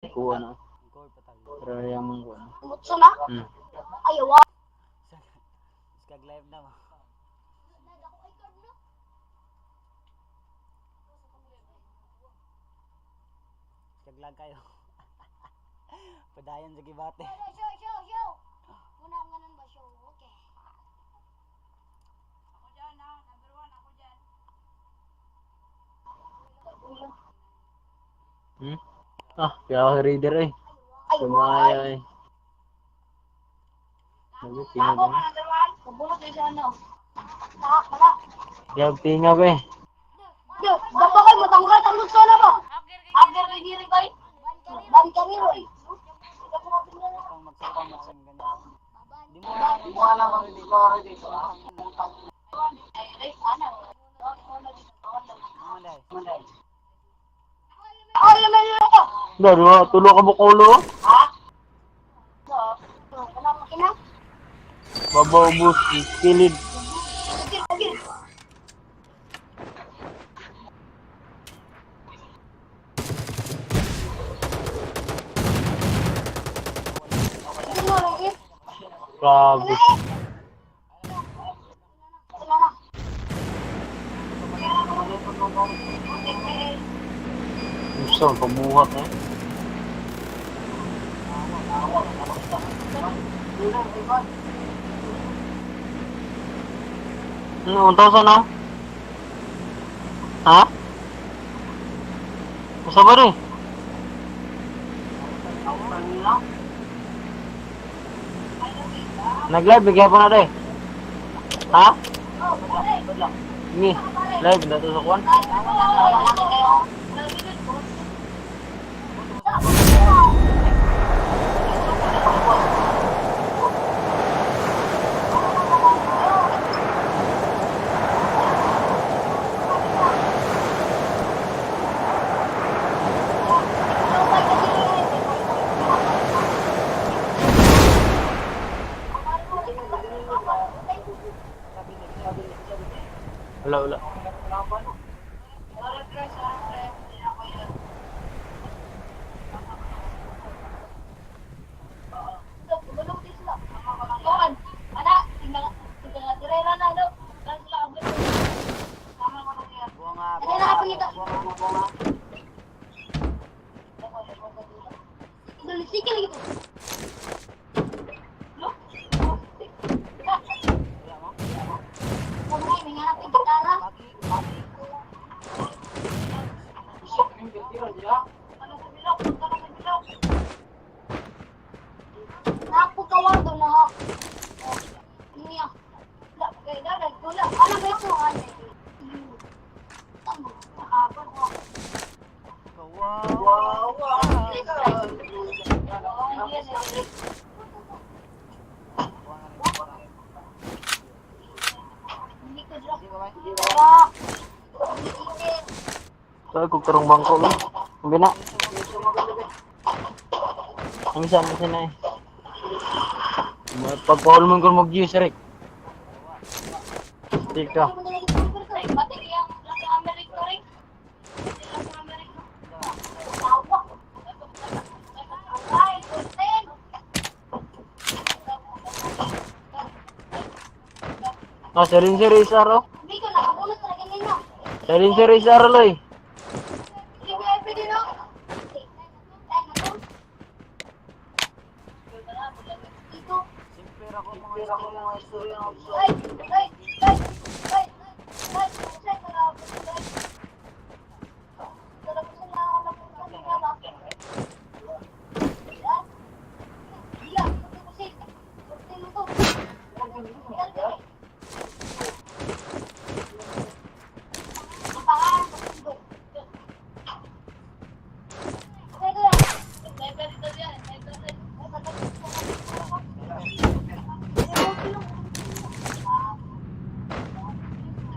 Kuha na. Ang cord patay. Pero yaman ko na. Mutso na? Ay, wow. Iskag live na ba? Iskag lag kayo. Padayon sa gibate. Show, show, show. Muna akong ganun ba, show? Okay. Ah, kaya ako reader eh. Ay, wow. Sumaya eh. Sabi, tingog Ako eh. ka number one. Mabunot na siya, ano. Naka, wala. Kaya tingog eh. Yo, gamba kayo, matanggal ang lutso na ba? After kay diri kay. Ban kariro eh. Kung magsalita mo sa ganyan. Di mo Di mo alam ang story dito ah. Ay, ano? Ano day? Ay, may loko. Daro, tulo ka bukulo. Ha? Wala makina. Babaw bus, kilid. Okay, okay. Sige mo, Rocky. Grabe. Wala na. Gusto, pabuhat eh. Ano, 1,000 na? Ha? Usa ba rin? Nag-live, bigyan pa na rin. Ha? Ni, live na to sa kwan. Wala, wala. Buwa nga. Ano nakapangita? Buwa nga. Buwa nga. Sige lagi to. Wala mo? Kung may mga hanap ng gitara. Paki. Paki. Napukawar doon na ha. Niya. Ano ba ito? Ano? Tama. Nakapag ko. Kawawa. Hindi ko drop. Di ba bay? Wala. Sabi ko karong bangko ba? Ang bina. Ang isa, ang isa na eh. Pagpaul mo ko mag-use, Rick. Tika. Ah, silencer is aro. Hindi ko nakabunot talaga nila. Silencer is aro, loy. Hindi ko everyday, no? Dito. Simple ra ko mga istorya. Ay, ay, ay, ay, ay, ay, ay,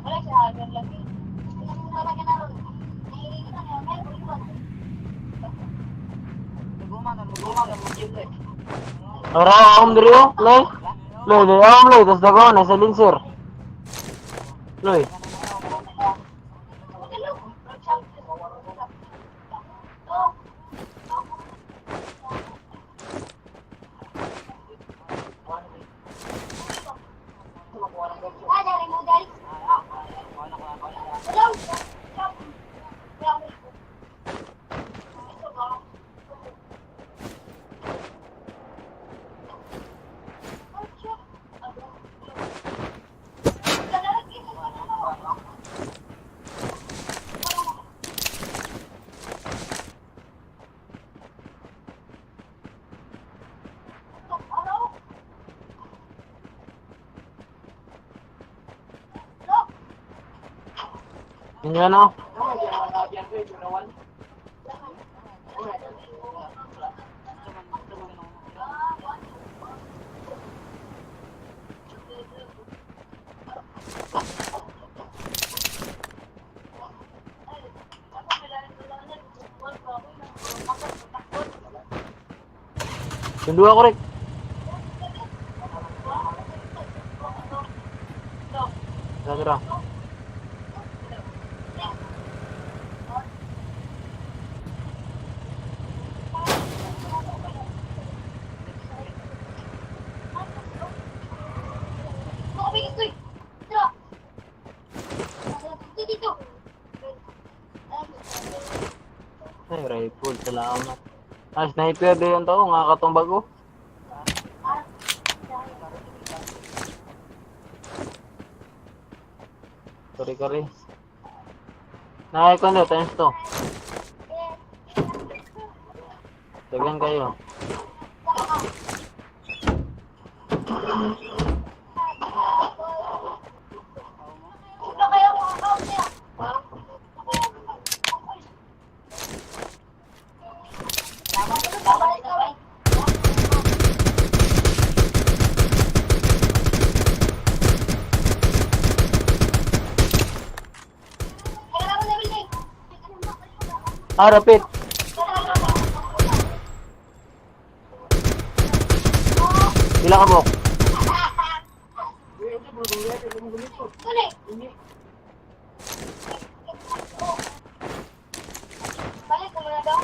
Wala siya, hagar lagi. Talaga na ron. Nahihigit na niya, may uliwan. Naguma na. Naguma na. Ara, akong diri oh, loy. Loy, loy, akong loy, tas dago na silencer. Loy. Inyo ano? Sunduan ko, Rick. Tara, tara. Dito. Ay, rifle. Salamat. Ah, sniper din yung tao. Nga katong bago. Kari, kari. Nakikon na, times 2. Daghan kayo. Ito kayo mga kaunti. Ah, rapid. Pila ka mo? Balik mo na daw.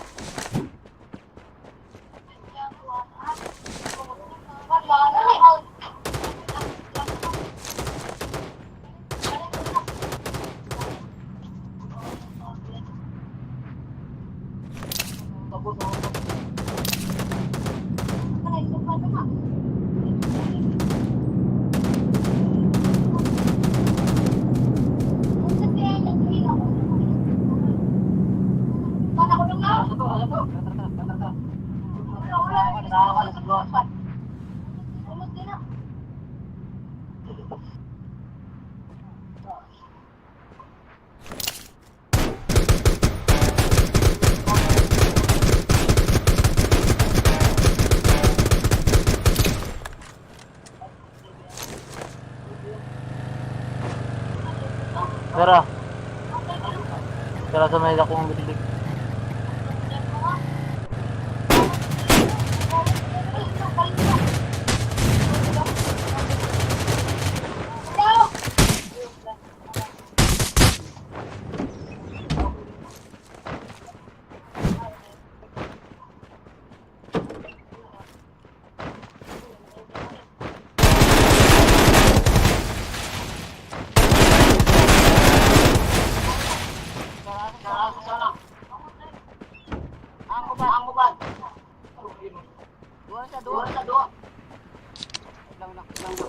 Tara. Tara sa may dakong bilik. Ang uban. Duha sa duha. Duha sa duha. Lang lang lang.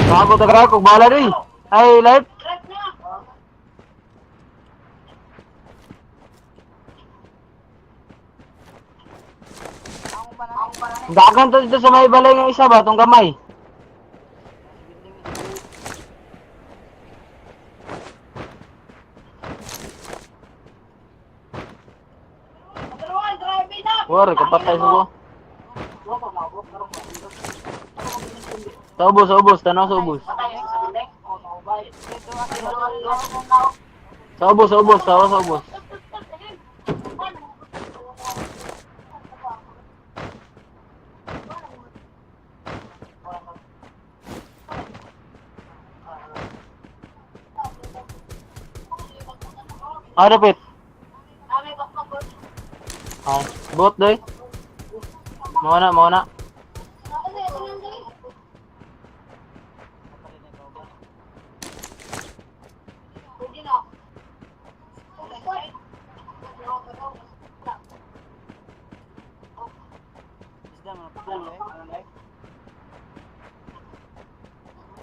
Bago ta kog bala doy. Ay, light. Ang uban ang uban. Dagan to dito sa may balay ng isa ba tong gamay. War, kapatay sa ko. Sa ubos, sa ubos, tanaw sa ubos. Sa ubos, sa ubos, tawa sa ubos. Ah, dapat. Ah, bot doy. Mao na, mao na.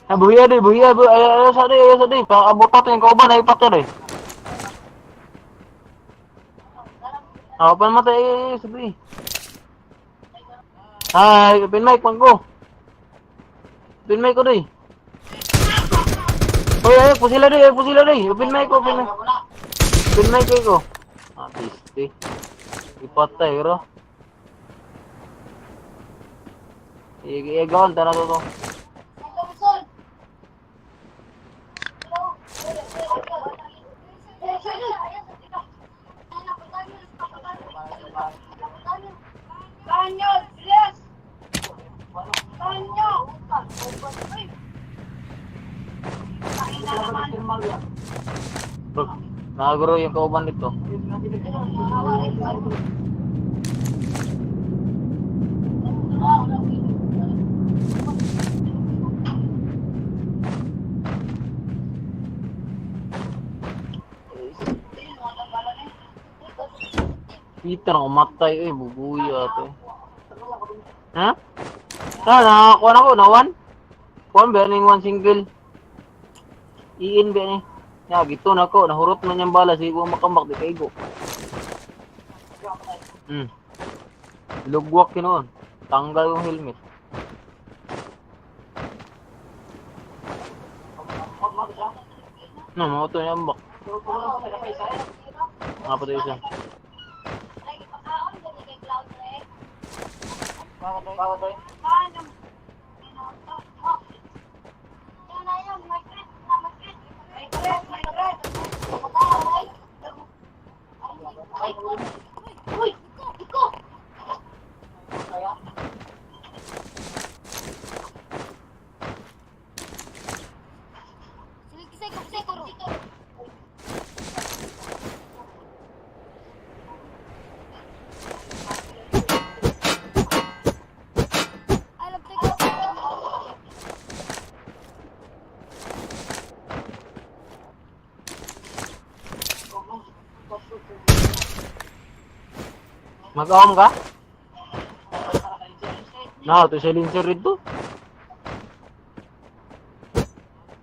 Ah, buhiya doy, buhiya, buhiya. Ay, ay, sa doy, ay, sa doy. Paabot pa to yung kauban, ay patay doy. Ah, open mo tayo, ay, ay, sabi. Hi, open mic, manggo. Open mic ko doy. Hoy, ay, pusila doy, ay, pusila doy. Open mic ko, open mic. Open mic ko. Ah, piste. Ipatay, bro. Iga, tara to to. Banyo, yes. Banyo. Ay, na naman. Bro, nakaguro yung kauban dito. Peter, umatay eh, bubuya ate. Ha? Ah, nakakuha na ko, na one? Kuha ba ning one single? Iin ba ni? Ya, gitu na ko, nahurot man yung bala, sige ko makambak, di kaigo. Lugwak yun. Tanggal yung helmet. No, mga to yung ambak. Mga pa tayo siya. Uy! Iko! Mag-aom ka? Na, ito siya linser rito.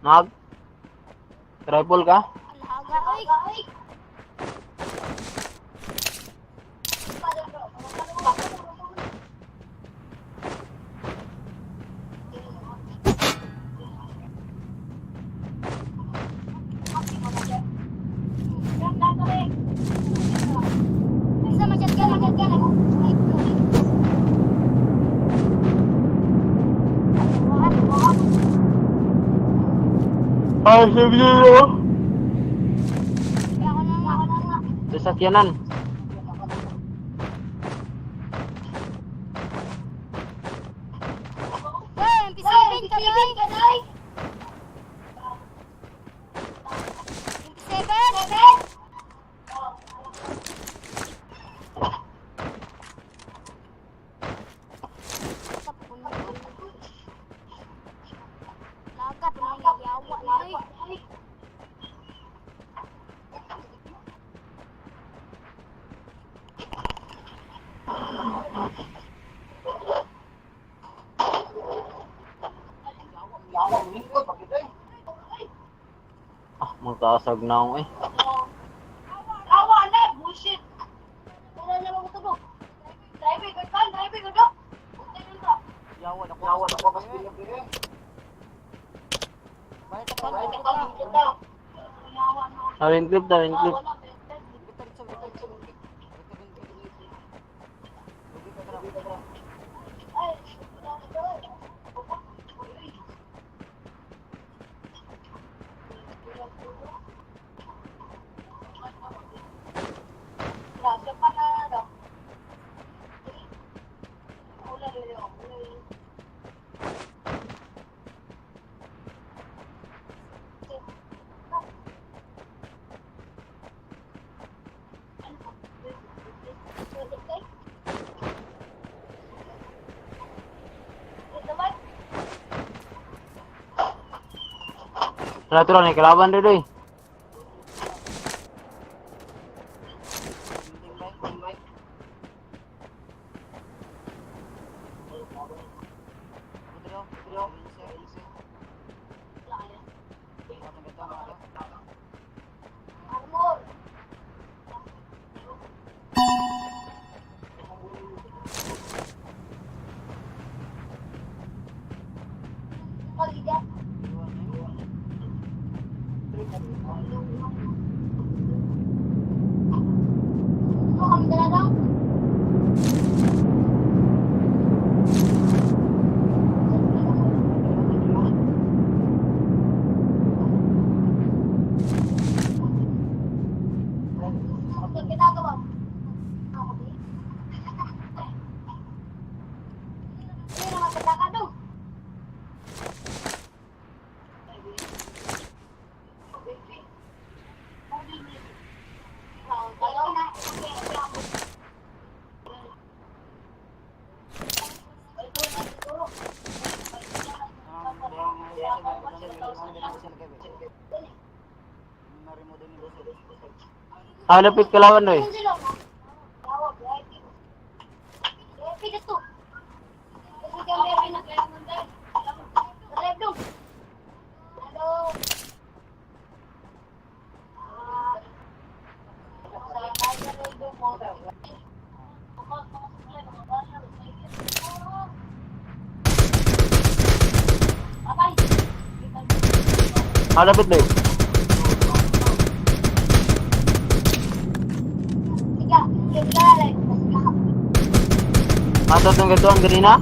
Nag? Rifle ka? Ay, sabi niyo. Sa sakyanan. Laga, pinangyawa na eh. Ah, magkasag na ako eh. Awa na, bullshit. Wala na mga tubog. Driving good kan, driving good dog. Yawa na ko. Yawa na ko mas bilang dire. Tawin clip, tawin clip. Tara, tara, may kalaban dito eh. Armor. Ano kami dala? Ano ginagawa mo? Ako din. Hindi naman pagkakado. Ah, lapit kalaban doy. Ah, lapit doy. Ato tong gatuan ganina?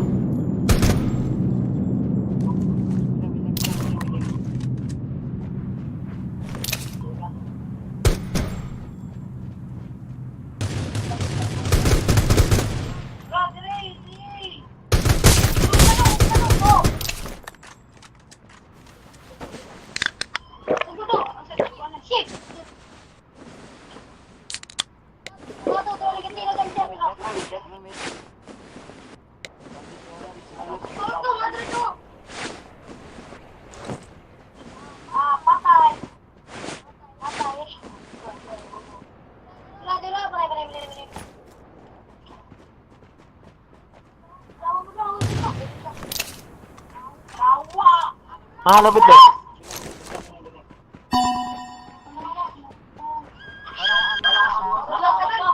Shit! Ah, patay. Patay. Dila, dila, pare, pare, pare, pare. Rawa mo, rawa mo. Rawa. Ah, lapit doy. Wala ka na.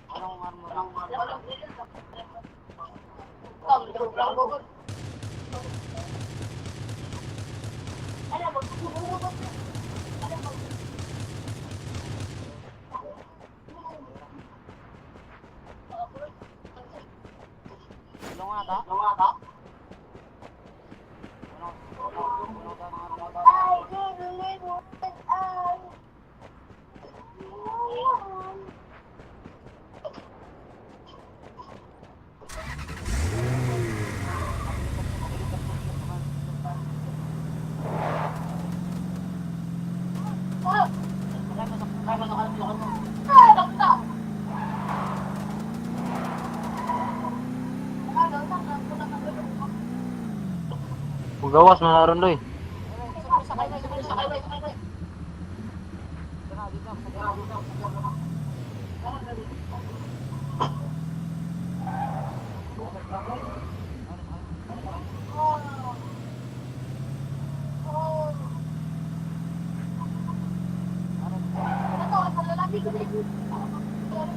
Anong armor? Anong armor? Tulungan na ta? Tulungan na ta? Ano? Ano? Ano? Ano? Ano? I didn't live with us. Mugawas man aron doy.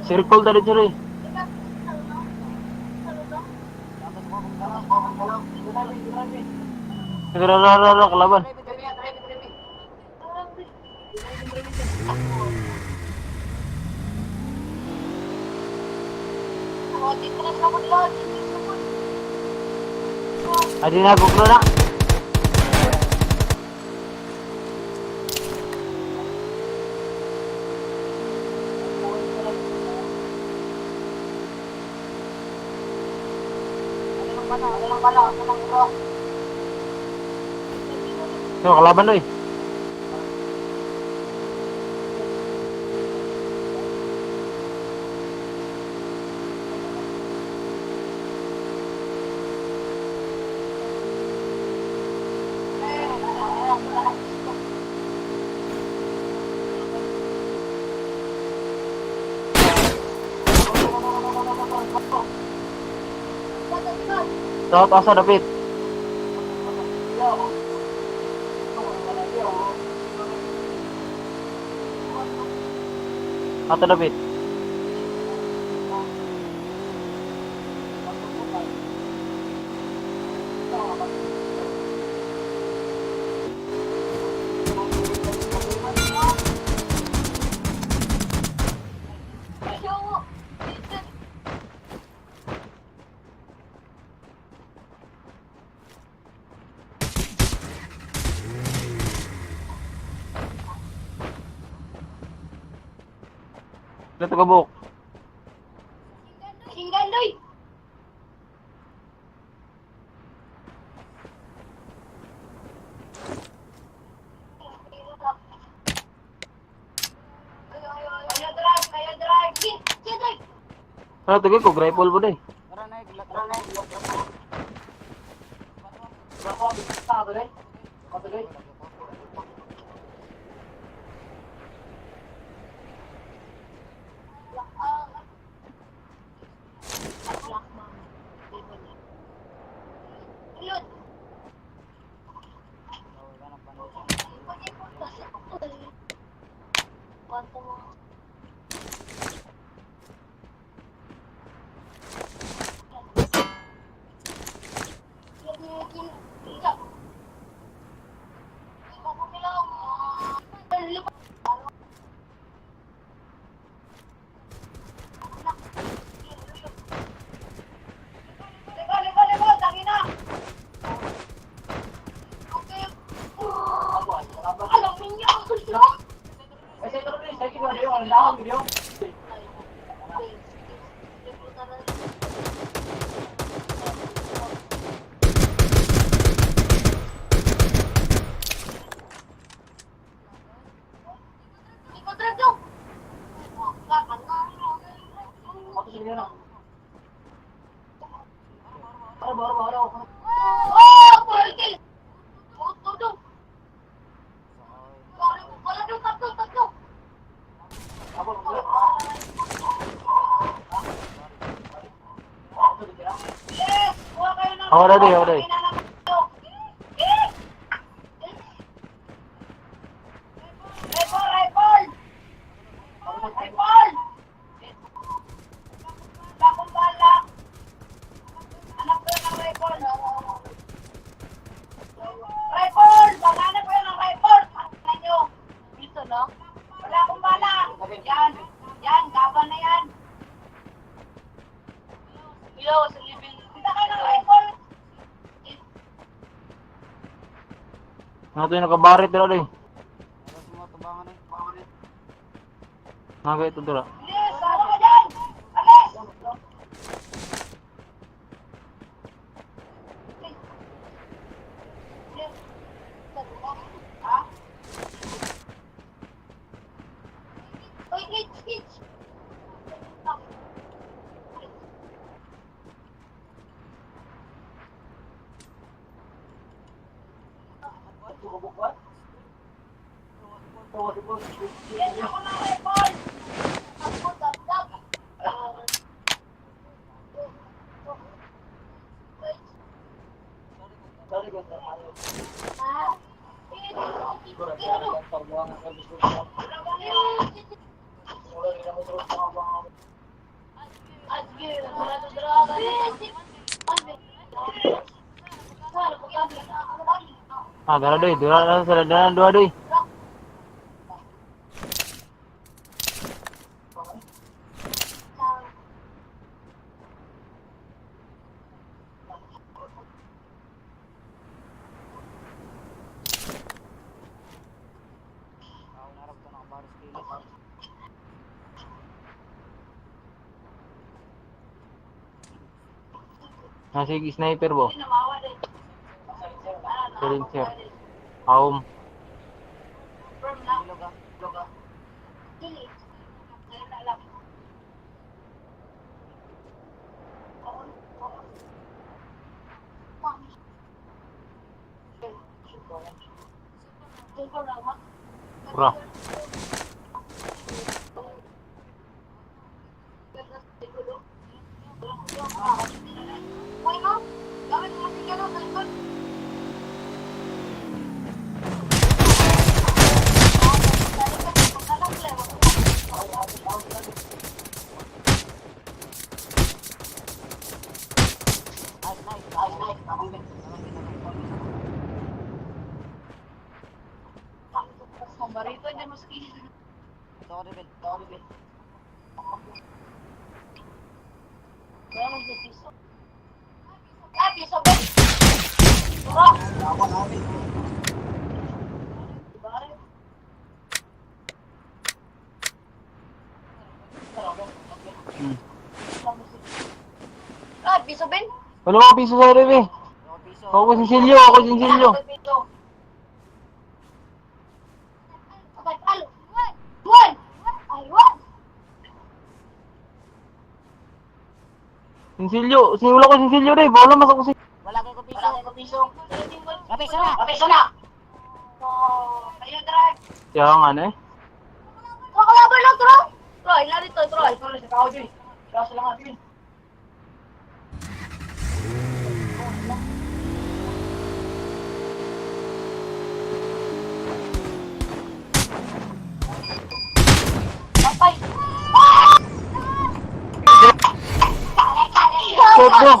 Circle dali diri. Ra ra ra ra kalaban. Adi na guglo na. So, kalaban doy. Sa asa dapit. Ato dapit. Ito ka buok. Singganoy. Kaya drive, kaya drive. Kaya drive. Ano tigay ko rifle po day. Tara na, tara na. Lord. Kwanto mo. Lego, lego, lego, tangina! Okay. Alam niyo. Oh, pwede! Tutulong! Wala daw, tatlo, tatlo! Yes! Kuha kayo ng... Ako ready, ako ready. Rifle, rifle! Rifle! Bakong bala! Anak ko ng rifle! Rifle! Banana ko yan ng rifle! Ano nyo? Dito, no? Wala akong bala! Yan! Yan! Gaban na yan! Ilaw sa living. Kita kayo ng rifle! Ano to yung nakabarit dira day. Alas mo tubangan eh. Naga ito dira. Bilis! Ano ka dyan? Alis! Ha? Wait, wait, wait. Yes, ako na rifle! Ako, tap, tap. Ah, dara day, dara na sila dara dua day. Ako narap to nakabaris kilis. Nasa sniper bo. Silencer. Aum. Bilog ah. Bilog ah. Pura. Uy, no? Gamit mo si Kano sa likod. Nice, nice, nice, nice. Akong bin. Akong bin, akong bin. Barito dyan mo ski. Ito ako rebel. Ito ako rebel. Kaya mo sa piso. Ah, piso ba? Tara! Ako na rebel. Piso, Ben? Wala ko piso sa rebe. Wala ko piso. Ako sinsilyo, ako sinsilyo. Piso. Okay, palo. One. One. Ay, one. Sinsilyo, wala ko sinsilyo re. Wala mas ako si. Wala ko piso. Wala ko piso. Kapiso na. Kapiso na. Oh, kayo drive. Kaya nga na eh. Kakalaban lang, Troy. Troy, narito, Troy. Troy, sa tao, Joy. Kaso lang natin. Patay. Ah! Stop bro.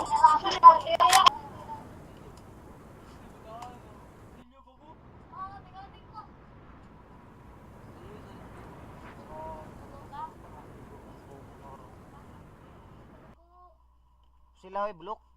Sila ay block.